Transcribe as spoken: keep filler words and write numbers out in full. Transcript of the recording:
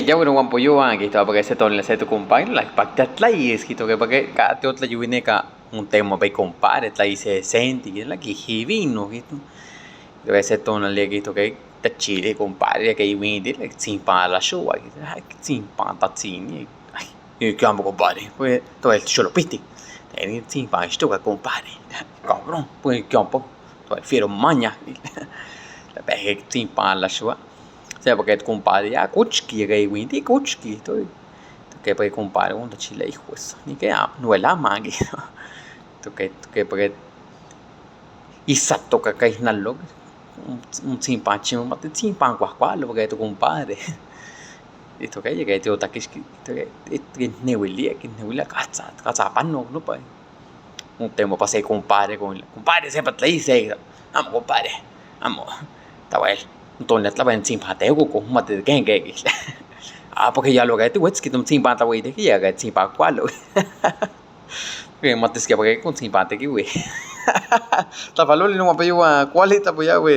Yawin wampoyuan, gito, pakai se ton la se tu kumpa, la pakta tlaiyes, gito, ke pakai ka te otla yuwine ka un tema bai kumpa, tlaiyes se senti, ke la ki hivino, gito. Gito, ke se ton la le, gito, ke ta chile kumpa, ke yuwin di la tsimpan la shua, gito, ay, tsimpan ta tsini, ay, ke amo kumpa, pues to el chulo piti, teni tsimpan shtuka kumpa, cabrón, pues ke amo, to el fiero maña, la pehe tsimpan la shua. Sa' pakai kumpa, ya kuchki, ya ke windi kuchki, to, to ke pakai kumpa, un ta chile, hijo, eso, ni ke, ah, no el ama, gito. To ke, to ke pakai, isa to ka kai nalo, un, un tsimpan chimo, mate tsimpan kuahkualo, pakai to kumpa. Gito ke, ya ke to ta kiski, to ke, to ke niwili, ke niwili, katsa, katsa pano, no pa. Un tema pa se kumpa, kun, kumpa, se pa tlaiyes, amo kumpa, amo. Ta well, un ton la tla pa tsimpan te ku, ku, mate ke, ke, ke. Ah, pakai ya lo ke, tu wets ki tum tsimpan ta wei de, ya ke tsimpan kualo. Ke mate ke pakai kun tsimpan te ki wei. Ta pa lo le no ma pa yo, kuali ta pa ya wei.